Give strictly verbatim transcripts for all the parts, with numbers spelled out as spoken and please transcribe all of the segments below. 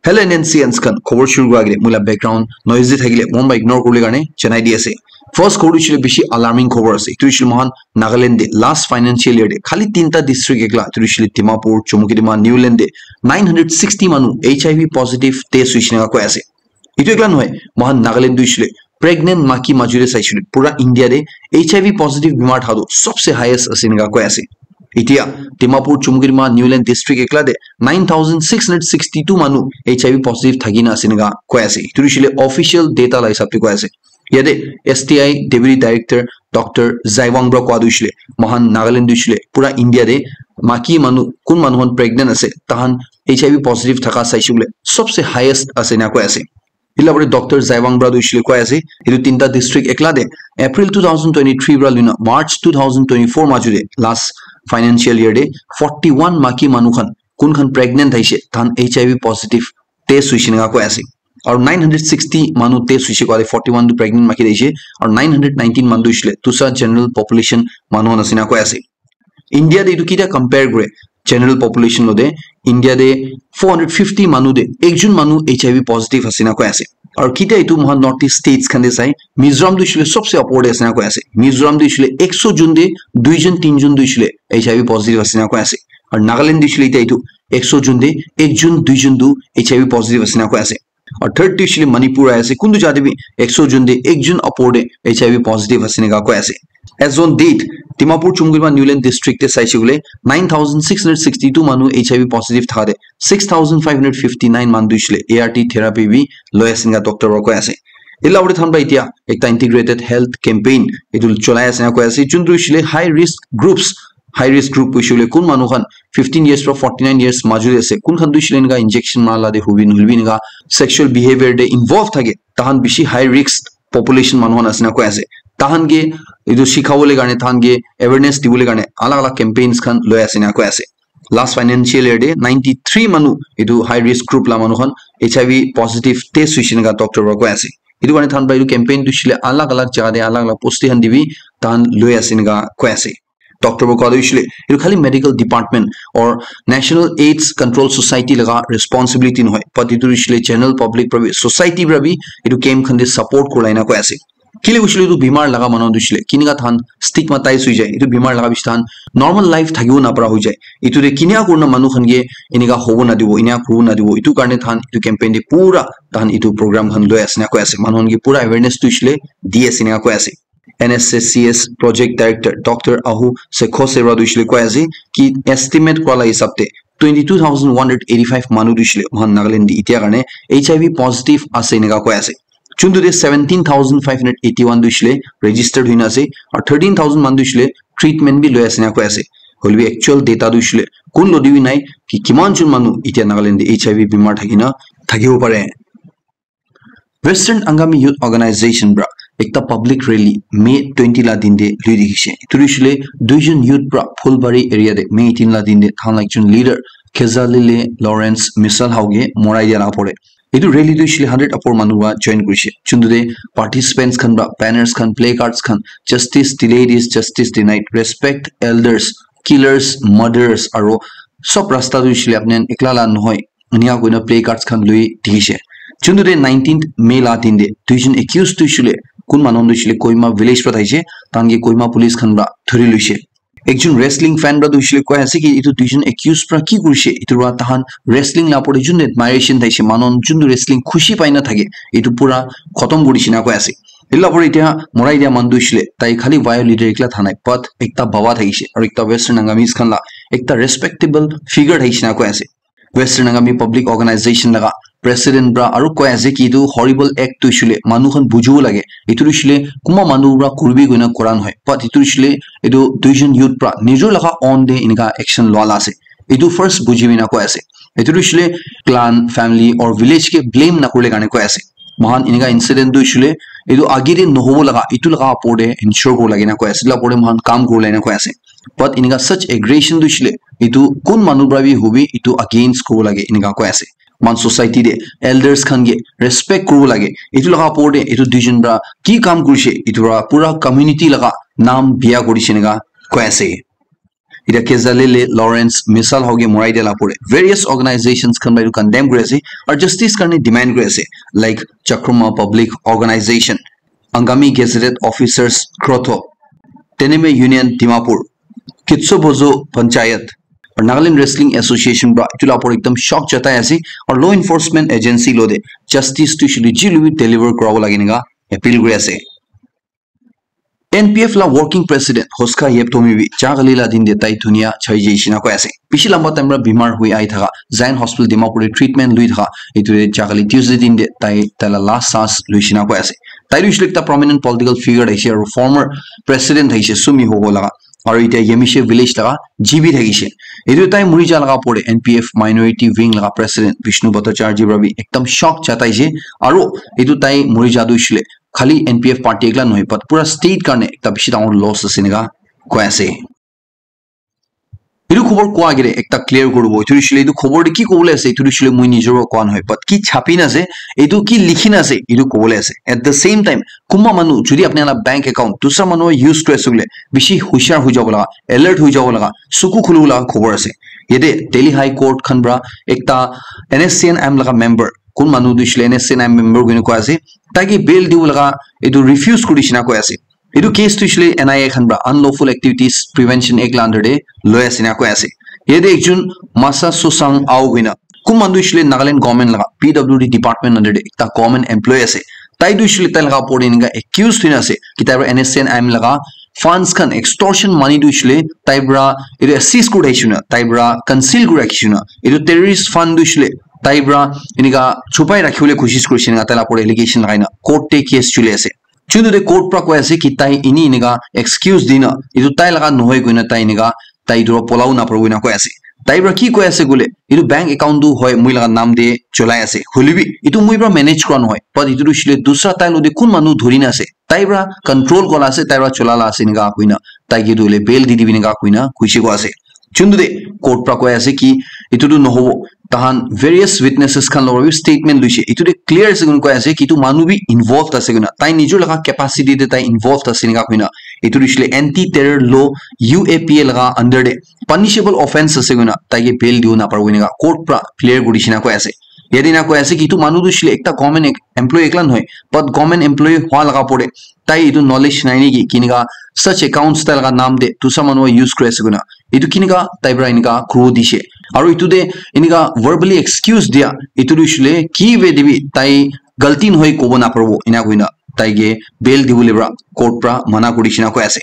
Hello N N C N khan, khobor shuru kura agey te moi la background noise de thakile mon para ignore kuribole karne janai di ase. First khobor tu hoishe le bishi alarming khobor ase. Etu hoishe le moikhan Nagaland de last financial year de khali tinta district ekla, etu hoishe le Dimapur, Chumoukedima, Niuland de nine hundred sixty manu H I V positive test hoishe naka koi ase. Etu ekla nohoi, moikhan Nagaland tu hoishe le pregnant maiki majo de saishe le pura India de H I V positive bimar thaka tu sobse highest ase naka koi ase. Etia Dimapur, Chumoukedima, Niuland district ekla de nine thousand six hundred sixty-two manu H I V positive thaki na ase naka koi ase. Etu hoishe le official data la hisab de koi ase. Yate S T I Deputy Director Doctor Zaiwang para kowa tu hoishe le, moikhan Nagaland tu hoishe le pura India de maiki manu, kun manu khan pregnant ase, tahan H I V positive thaka saishe le sobse highest ase naka koi ase. Etu la pore Doctor Zaiwang para tu hoishe le koi ase, etu tinta district ekla de April two thousand twenty-three para loina March two thousand twenty-four majo de last financial year de forty-one maiki manu khan kun khan pregnant thaishe, tahan H I V positive test hoishe naka koi ase. Aru nine hundred sixty manu test hoishe koile forty-one tu pregnant maiki thaishe, aru nine hundred nineteen manu tu hoishe le dusa general population manu khan ase naka koi ase. India de etu kitia compare kure general population lo de, India de four hundred fifty manu de ekjon manu H I V positive ase naka koi ase. Aru kitia etu moikhan North East states khan de sai, Mizoram tu hoishe le sobse upor de ase naka koi ase. Mizoram tu hoishe le ekso jon de duijon tinjon tu hoishe le H I V positive ase naka koi ase. Aru Nagaland tu hoishe le etia etu ekso jon de ekjon duijon tu H I V positive ase naka koi ase. Aru third tu hoishe le Manipur ahi ase, kuntu jaga de bi ekso jon de ekjon upor de H I V positive ase naka koi ase. As on date, Dimapur, Chumoukedima, Niuland district de saishe koile nine thousand six hundred sixty-two manu H I V positive thaka de six thousand five hundred fifty-nine manu tu hoishe le A R T therapy bi loi ase naka doctor para koi ase. Etu la pore tahan para etia ekta integrated health campaign etu cholai ase naka koi ase, juntu hoishe le high risk groups, high risk group hoishe le kun manu khan fifteen years para forty-nine years majo de ase, kun khan tu hoishe le enika injection mara la de hobi nohoile bi enika sexual behavior de involve thake, tahan bishi high risk population manu khan ase naka koi ase. Tahan ke etu shikha bole karne, tahan ke awareness dibole karne alag alag campaigns khan loi ase naka koi ase. Last financial year de ninety-three manu etu high risk group la manu khan H I V positive test hoishe naka doctor para koi ase. Etu karne tahan para etu campaign tu hoishe le alag alag jaga de alag alag post khan de bi tahan loi ase naka koi ase. Doctor para kowa tu hoishe le etu khali medical department or National AIDS Control Society laga responsibility nohoi, but etu hoishe le general public para bi, society para bi etu camp khan de support kurilai naka koi ase. Kile hoishe le etu bimar laga manu tu hoishe le kinika tahan stigmatize hoi jai, etu bimar laga bishi tahan normal life thakibo napara hoi jai. Etu de kinika kurina manu khan ke enika hobo nadibo, enika kuribo nadibo, etu karne tahan etu campaign de pura tahan etu program khan loi ase naka koi ase. Manu khan ke pura awareness tu hoishe le di ase naka koi ase. N S S C S Project Director Doctor Ahu Sekhose para tu hoishe le koi ase ki estimate kura la hisab de twenty-two thousand one hundred eighty-five manu tu hoishe le moikhan Nagaland de etia karne H I V positive ase enika koi ase. Juntu de seventeen thousand five hundred eighty-one tu hoishe le registered hoina ase, aru thirteen thousand manu tu hoishe le treatment bi loi ase enika koi ase. Hoilebi actual data tu hoishe le kun lodi bi nai ki kiman jon manu etia Nagaland de H I V bimar thakina thakibo pare. Western Angami Youth Organization para ekta public rally May twenty la din de lui dikhishe. Etu hoishe le duijon youth para Phulbari area de May eighteen la din de tahan la ekjon leader Khezalile Lawrence Misal Hauge morai dia la pore. Etu rally tu hoishe le hundred upor manu para join kurishe. Juntu de participants khan para banners khan, placards khan, "Justice delayed is justice denied, respect elders, killers, murderers," aro sob rasta tu hoishe le apni khan ekla la nohoi, enika koina placards khan lui dikhishe. Juntu de nineteenth May la din de duijon accused tu hoishe le kun manu tu hoishe le Kohima village para thaishe, tahan ke Kohima police khan para dhuri luishe. Ekjon wrestling fan para tu hoishe le koi ase ki etu duijon accused para ki kurishe, etu para tahan wrestling la opor de jun admiration thaishe, manu juntu wrestling khushi pai na thake, etu pura khotom kuri dishe na koi ase. Etu la opor de etia morai dia manu tu hoishe le tai khali violator ekla tha nai, but ekta baba thakishe, aru ekta Western Angami khan la ekta respectable figure thakishe na koi ase. Western Angami Public Organization laga president para aru koi ase ki etu horrible act tu hoishe le manu khan bujibo lage. Etu tu hoishe le kunba manu para kuribi koina kora nohoi. But etu tu hoishe le etu duijon youth para nijor laga own de enika action lua la ase. Etu first bujibi na koi ase. Etu tu hoishe le clan, family or village ke blame na kurile karne koi ase. Moikhan enika incident tu hoishe le etu age de nohobo laga, etu laga opor de ensure kuri lage na koi ase. Etu la opor de moikhan kam kuri lage na koi ase. But enika such aggression tu hoishe le etu kun manu para bi hobi etu against kuribo lage enika koi ase. Moikhan society de elders khan ke respect kuribo lage. Etu laga opor de etu duijon para ki kam kurishe, etu para pura community laga naam biya kurishe enika koi ase. Ita Kezalele Lawrence Misal Hauge morai dia la pore various organizations khan bai condemn kuri ase, aru justice karne demand kuri ase, like Chakruma Public Organization, Angami Gazetted Officers Krotho, Teneme Union Dimapur, Kitsobozo Panchayat, aru Nagaland Wrestling Association pra itu la pore ekdam shock jatai ase, aru law enforcement agency lo de justice tu shili jilu bi deliver kurabo lage nega appeal kuri ase. N P F la working president Hoska Yeptomi bi jagali la din de tai dunia chai jai shina koi ase. Bishi lamba time pra bimar hui ai thaka, Zion Hospital Dimapur de treatment lui thaka, itu de jagali Tuesday din de tai, tai la last saas lui shina koi ase. Tai tu shili ekta prominent political figure thaishe aru former president thaishe Sumi Hoho laga, aru ite Yemishe village laga G B thaishe. Itu tai muri ja laga pore N P F minority wing laga president Vishnu Bhattacharya ji pra bi ekdam shock jataishe, aru itu tai muri ja tu shile khali N P F party ekla nohoi, but pura state karne ekta bishi dangor loss ase nega koi ase. Itu khobor koa agere ekta clear koribo. Itu shile itu khobor de ki kobole ase, itu shile moi nijor koa nohoi, but ki chapi na ase, itu ki likhi na ase, itu kobole ase. At the same time, kunba manu jodi apni la bank account dusra manu use kuri ase bole, bishi hushar hui jabo laga, alert hui jabo laga, suku khulu laga khobor ase. Yate Delhi High Court khan pra ekta N S C N M laga member, kun manu tu shile N S C N M member koina koi ase, taike bail dibo laga itu refuse kuri shina koi ase. Itu case tu shile N I A khan pra Unlawful Activities Prevention Act la under de loi ase na koi ase. Yate ekjon Masa Susang Ao koina kun manu shile Nagaland government laga P W D department under de ekta government employee ase. Tai tu shile tai laga pore enika accused hoina ase ki tai pra N S C N M laga funds khan extortion money tu shile tai pra itu seize kuri thakishe na, tai pra conceal kuri rakhishe na, itu terrorist fund tu shile tai pra enika chupai rakhibole koshish kurishe na, tai la pore allegation lagai na court te case chuli ase. Chuntu de court pra koi ase ki tai ini enika excuse dina, itu tai laga nohoi koina tai enika tai itu pra polao naparibo ena koi ase. Tai pra ki koi ase koile, itu bank account tu hoi moi laga naam de cholai ase. Hoilebi itu moi pra manage kura nohoi. But itu tu shile dusra tai lo de kun manu dhuri na ase. Tai pra control kura ase, tai pra chola la ase enika koina. Tai ke itu hoile bail di dibi enika koina kuishi koi ase. Chuntu de court pra koi ase ki itu tu nohobo. Tahan various witnesses khan logor bi statement luishe. Itu de clear ase koina koi ase ki itu manu bi involved ase koina. Tai nijor laga capacity de tai involved ase enika koina. Itu luishile anti terror law U A P A laga under de punishable offense ase koina. Tai ke bail dibo naparibo enika court pra clear kuri shina koi ase. Yate ena koi ase ki itu manu tu shile ekta government ek-, employee ekla nohoi, but government employee hua laga pore tai itu knowledge nai niki kinika such accounts tai laga naam de dusra manu use kuri ase koina. Itu kinika tai pra enika kuru dishe. Aru itu de enika verbally excuse dia, itu tu shile ki ve dibi tai galti nohoi kobo naparibo ena koina tai ke bail dibole pra court pra mana kuri shina koi ase.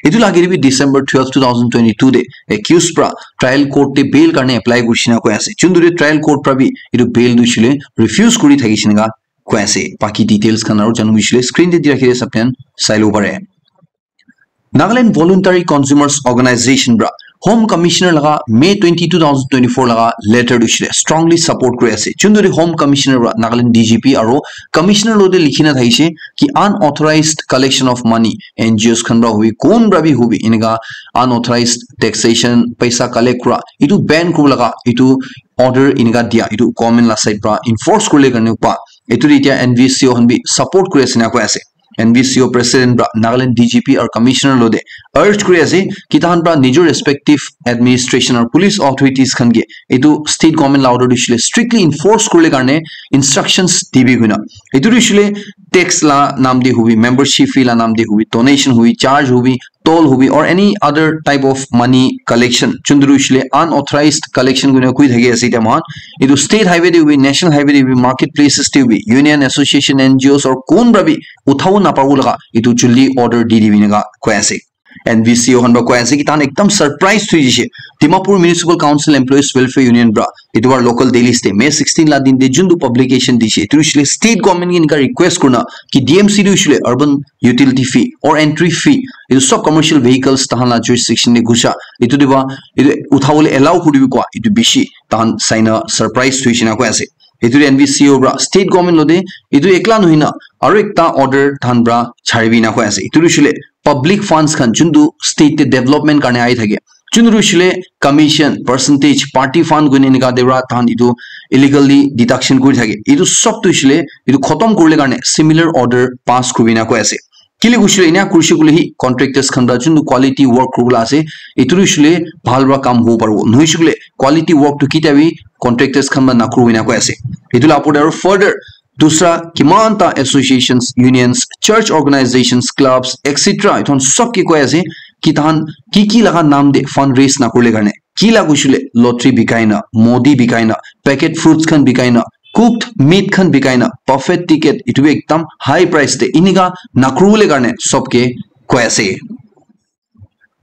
Itu lagi bi December twelve, two thousand twenty-two de accused pra trial court te bail karne apply kurishina koi ase. Chuntu de trial court pra bi itu bail tu shile refuse kuri thakishina koi ase. Baki details khan aru janu bishile screen te di rakhi de sabtan sai lo pare. Nagaland Voluntary Consumers Organization pra Home Commissioner laga May twenty, two thousand twenty-four laga letter tu shile strongly support kuri ase. Chuntu de Home Commissioner pra Nagaland D G P aru Commissioner lo de likhina thaishe ki unauthorized collection of money, N G Os khan pra hubi, kun pra bi hubi, enika unauthorized taxation, paisa collect kura, itu ban kuribo laga, itu order enika dia, itu government la side pra enforce kurile karne pa, itu de itya N V C O khan bi support kuri ase na koi ase. N V C O president pra Nagaland D G P aru commissioner lo de urge kuri ase ki tahan pra nijor respective administration aru police authorities khan ke itu state government la order tu shile strictly enforce kurile karne instructions dibi koina. Itu tu shile tax la naam de hubi, membership fee la naam de hubi, donation hubi, charge hubi, toll hubi, or any other type of money collection, chuntu tu shile unauthorized collection koina koi thaki ase itya mohan. Itu state highway de hubi, national highway de hubi, market places de hubi, union, association, N G Os, or kun pra bi uthabo naparibo laga, itu juldi order di dibi enika koi ase. N V C O khan pra koi ase ki tahan ekdam surprise thui jishe. Dimapur Municipal Council Employees Welfare Union pra itu our local daily stay May sixteen la din de juntu publication dishe, itu shile state government ke enika request kurna ki D M C tu shile urban utility fee or entry fee, itu sob commercial vehicles tahan la jurisdiction de ghusa, itu de ba itu uthabole allow kuribi koa, itu bishi tahan saina surprise thui shina koi ase. Itu de N V C O pra state government lo de itu ekla nohina aru ekta order tahan pra charibi na koi ase. Itu tu shile public funds khan juntu state te development karne ai thake, juntu tu shile commission, percentage, party fund koine enika de pra tahan itu illegally deduction kuri thake. Itu sob tu shile itu khotom kurile karne similar order pass kuribi na koi ase. Kile kushile ena kurishe kule hi contractors khan pra juntu quality work kuribole ase, etu tu shile bhal pra kam hobo paribo. Nohoishe kule quality work tu kitia bi contractors khan pra nakuru ena koi ase. Etu la opor te aru further dusra kiman ta associations, unions, church organizations, clubs, et cetera etu khan sob ke koi ase ki tahan ki ki laga naam te fundraise nakurile karne. Ki la kushile lottery bikai na, modi bikai na, packet fruits khan bikai na, cooked meat khan bikai na, buffet ticket etu bi ekdam high price te enika nakuribole karne sob ke koi ase.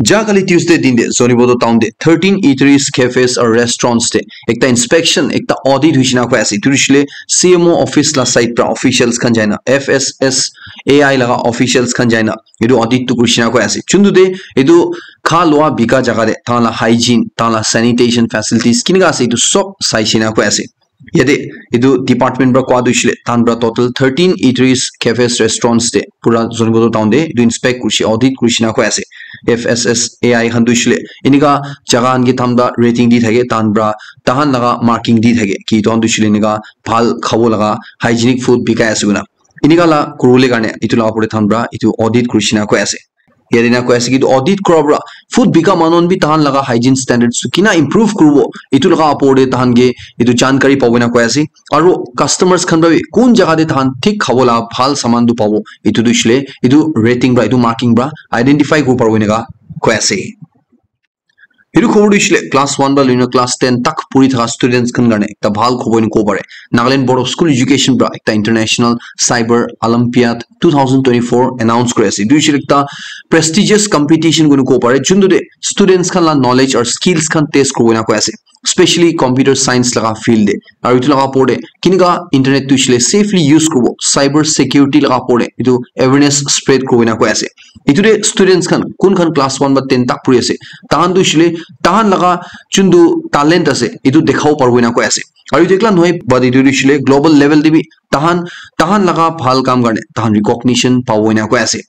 Ja kali Tuesday din te Zunheboto town te thirteen eateries, cafes aru restaurants te ekta inspection, ekta audit hoishina koi ase. Etu hoishile C M O office la side pra officials khan jaina, F S S A I laga officials khan jaina etu audit tu kurishina koi ase. Juntu te etu kha loa bika jaga te tahan la hygiene, tahan la sanitation facilities kinika ase etu sob saishina koi ase. Yate etu department pra koa tu hoishile tahan pra total thirteen eateries, cafes, restaurants te pura Zunheboto town te etu inspect kurishe, audit kurishina koi ase. F S S A I khan tu hoishile enika jaga khan ke tahan pra rating di thake, tahan pra tahan laga marking di thake ki tahan tu hoishile enika bhal khabo laga hygienic food bikai ase koina. Enika la kuribole karne etu la opor te tahan pra etu audit kurishina koi ase. Yate na koi ase ki etu audit kura pra food bika manu khan bi tahan laga hygiene standards tu kina improve kuribo, etu laga opor te tahan ke etu jankari pabo na koi ase. Aru customers khan pra bi kun jaga te tahan thik khabo la bhal saman tu pabo, etu tu hoishile etu rating pra, etu marking pra identify kuribo paribo enika koi ase. Etu khobor tu hoishile class one pra loina class ten tak puri thaka students khan karne ekta bhal khobor enika kobo pare. Nagaland Board of School Education pra ekta International Cyber Olympiad two thousand twenty-four announce kuri ase. Etu hoishile ekta prestigious competition koina kobo pare, juntu te students khan la knowledge or skills khan test kuribo ena koi ase, specially computer science laga field te. Aru etu laga opor te kinika internet tu hoishile safely use kuribo, cyber security laga opor te etu awareness spread kuribo ena koi ase. Etu te students khan kun khan class one pra ten tak puri ase, tahan tu hoishile tahan laga juntu talent ase etu dekhabo paribo ena koi ase. Aru etu ekla nohoi, but etu tu hoishile global level te bi tahan, tahan laga bhal kam karne tahan recognition pabo ena koi ase.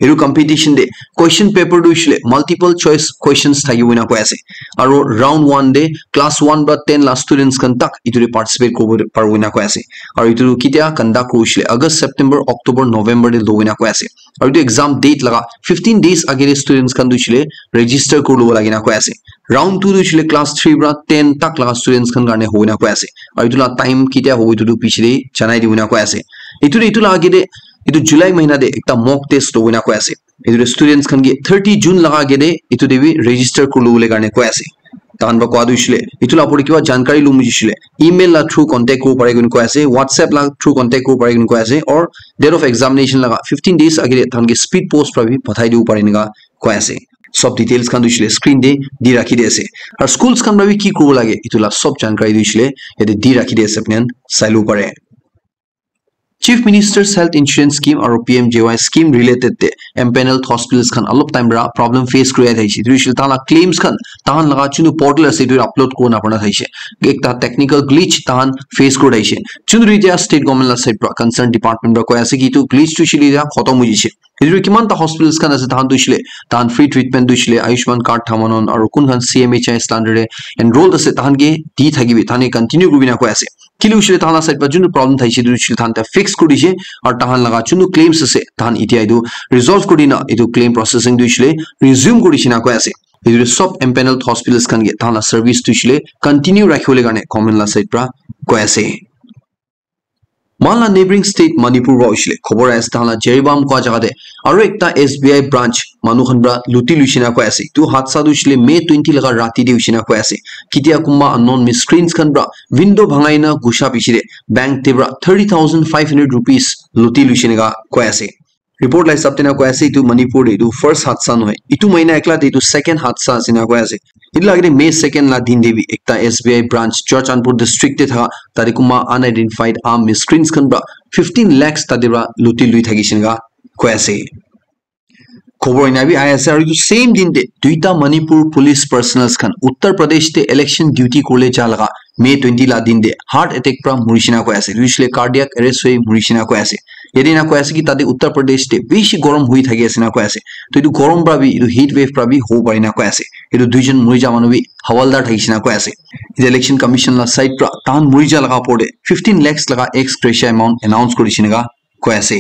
Etu competition te question paper tu hoishile multiple choice questions thakibo ena koi ase. Aru round one te class one pra ten la students khan tak etu te participate kuribo paribo ena koi ase. Aru etu kitia conduct kuribo hoishile August, September, October, November te lobo ena koi ase. Aru etu exam date laga fifteen days age te students khan tu hoishile register kuri lobo lage na koi ase. Round two tu hoishile class three pra ten tak laga students khan karne hobo ena koi ase. Aru etu la time kitia hobo etu tu piche te janai dibo ena koi ase. Etu te etu la age te etu July mahina te ekta mock test lobo ena koi ase. Etu te students khan ke thirty June laga age te etu te bi register kuri lobole karne koi ase. Tahan pra koa tu hoishile etu la opor te kiba jankari lomo hoishile email la through contact kuribo pare koina koi ase, WhatsApp la through contact kuribo pare koina koi ase, or date of examination laga fifteen days age te tahan ke speed post pra bi pathai dibo pare enika koi ase. Sob details khan tu hoishile screen te di rakhi di ase. Aru schools khan pra bi ki kuribo lage etu la sob jankari tu hoishile yate di rakhi di ase, apni khan sai lobo pare. Chief Minister's Health Insurance Scheme aru P M J Y scheme related te empaneled hospitals khan alop time pra problem face kuri thakishe. Etu hoishile tahan la claims khan tahan laga chunu portal ase etu upload kuribo napara thakishe. Ekta technical glitch tahan face kuri thakishe. Chunu etia state government la side pra concerned department pra koi ase ki etu glitch tu hoishile etia khotom hoi jaise. Etu kiman ta hospitals khan ase tahan tu hoishile tahan free treatment tu hoishile Ayushman card thaka manu khan aru kun khan C M H I under te enrolled ase tahan ke di thakibi, tahan ke continue kuribi na koi ase. Kile hoishile tahan la side pra juntu problem thaishe etu hoishile tahan ta fix kuri dishe, aru tahan laga juntu claims ase tahan etia etu resolve kuri dina etu claim processing tu hoishile resume kuri dishe na koi ase. Etu sob empaneled hospitals khan ke tahan la service tu hoishile continue rakhibole karne government la side pra koi ase. Moikhan la neighboring state Manipur pra hoishile khobor ahi ase tahan la Jiribam koi jaga te aru ekta S B I branch manu khan pra luti luishe na koi ase. Etu hadsa tu hoishile May twenty laga rati te hoishe na koi ase. Kitia kunba unknown miscreants khan pra window bhangai na gusha piche te bank te pra thirty thousand five hundred rupees luti luishe na koi ase. Report la hisab te na koi ase etu Manipur te etu first hadsa nohoi. Etu mahina ekla te etu second hadsa ase na koi ase. Etu la age te May second la din te bi ekta S B I branch Churachandpur district te thaka tate kunba unidentified armed miscreants khan pra fifteen lakhs tate pra luti lui thakishe na koi ase. Khobor ena bi ahi ase aru etu same din te duita Manipur police personnels khan Uttar Pradesh te election duty kuribole ja laga May twenty la din te heart attack pra murishe na koi ase. Etu hoishile cardiac arrest hoi murishe na koi ase. Yate na koi ase ki tate Uttar Pradesh te bishi gorom hoi thaki ase na koi ase. To etu gorom pra bi etu heat wave pra bi hobo pare na koi ase. Etu duijon muri ja manu bi hawaldar thakishe na koi ase. Etu election commission la side pra tahan muri ja laga opor te fifteen lakhs laga ex gratia amount announce kuri dishe na koi ase.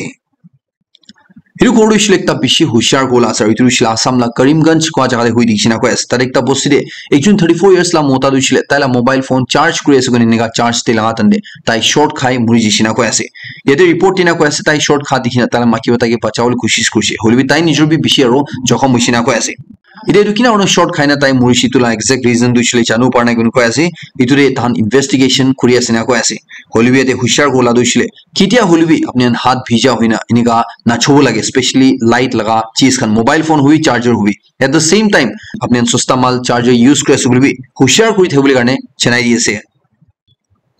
Etu ghor tu hoishe le ekta bishi hushar ghor la ase, aru etu hoishe le Assam la Karimganj kua jaga te hoi dikhi na koi ase. Tate ekta bosti te ekjon thirty four years la mota tu hoishe le tai la mobile phone charge kuri ase koine enika charge te laga time te tai short khai muri jishe na koi ase. Yate report dina koi ase tai short kha dikhi na tai la maki uta ke bachawole koshish kurishe, hoile bi tai nijor bi bishi aro jokhom hoishe na koi ase. Etia etu kina hoina short khai na tai murishe etu la exact reason tu hoishe le janibo para nai koina koi ase. Etu te tahan investigation kuri ase na koi ase. Hoile bi yate hushar kurila tu hoishe le ketia hoile bi apni khan hath bhija hoina enika nachobo lage, especially light laga cheez khan, mobile phone hobi charger hobi. At the same time apni khan sosta mal charger use kuri ase koile bi hushar kuri thakibole karne janai di ase.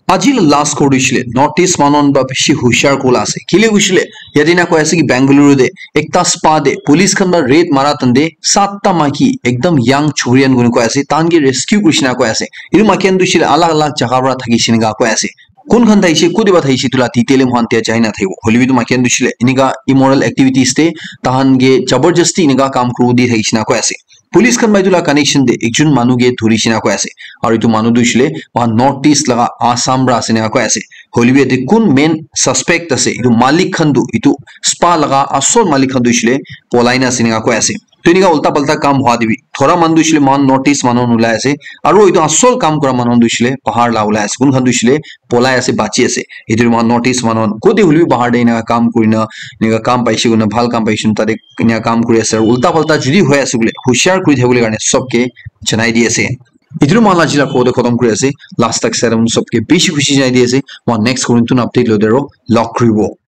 Aji la last ghor tu hoishe le North East manu khan para bishi hushar kurila ase. Kile hoishe le yate na koi ase ki Bengaluru te ekta spa te police khan para raid mara time te satta maiki ekdam young chukri khan koi ase, tahan ke rescue kurishe na koi ase. Etu maiki khan tu hoishe le alag alag jaga para thakishe enika koi ase. Kun khan thakishe, kute para thakishe etu la detail moikhan tia jai na thakibo. Hoile bi etu maiki khan tu hoishe le enika immoral activities te tahan ke jabardasti enika kam kuribo di thakishe na koi ase. Police khan para etu la connection te ekjon manu ke dhurishe na koi ase. Aru etu manu tu hoishe le moikhan North East laga Assam para ase enika koi ase. Hoile bi yate kun main suspect ase, etu malik khan tu, etu spa laga asol malik khan tu hoishe le polai na ase enika koi ase. To enika ulta palta kam hua te bi thora manu tu hoishe le moikhan North East manu khan ulai ase. Aru etu asol kam kura manu khan tu hoishe le bahar la ulai ase. Kun khan tu hoishe le polai ase, bachi ase. Etu moikhan North East manu khan kute hoile bi bahar te enika kam kurina, enika kam paishe koina, bhal kam paishe koina, tate enika kam kuri ase. Aru ulta palta jodi hoi ase koile, hushar kuri thakibole karne sobke janai di ase. Etu moikhan la aji la kote khotom kuri ase. Last tak sai manu sobke bishi khushi janai di ase. Moikhan next kote notun update loi te aro log kuribo.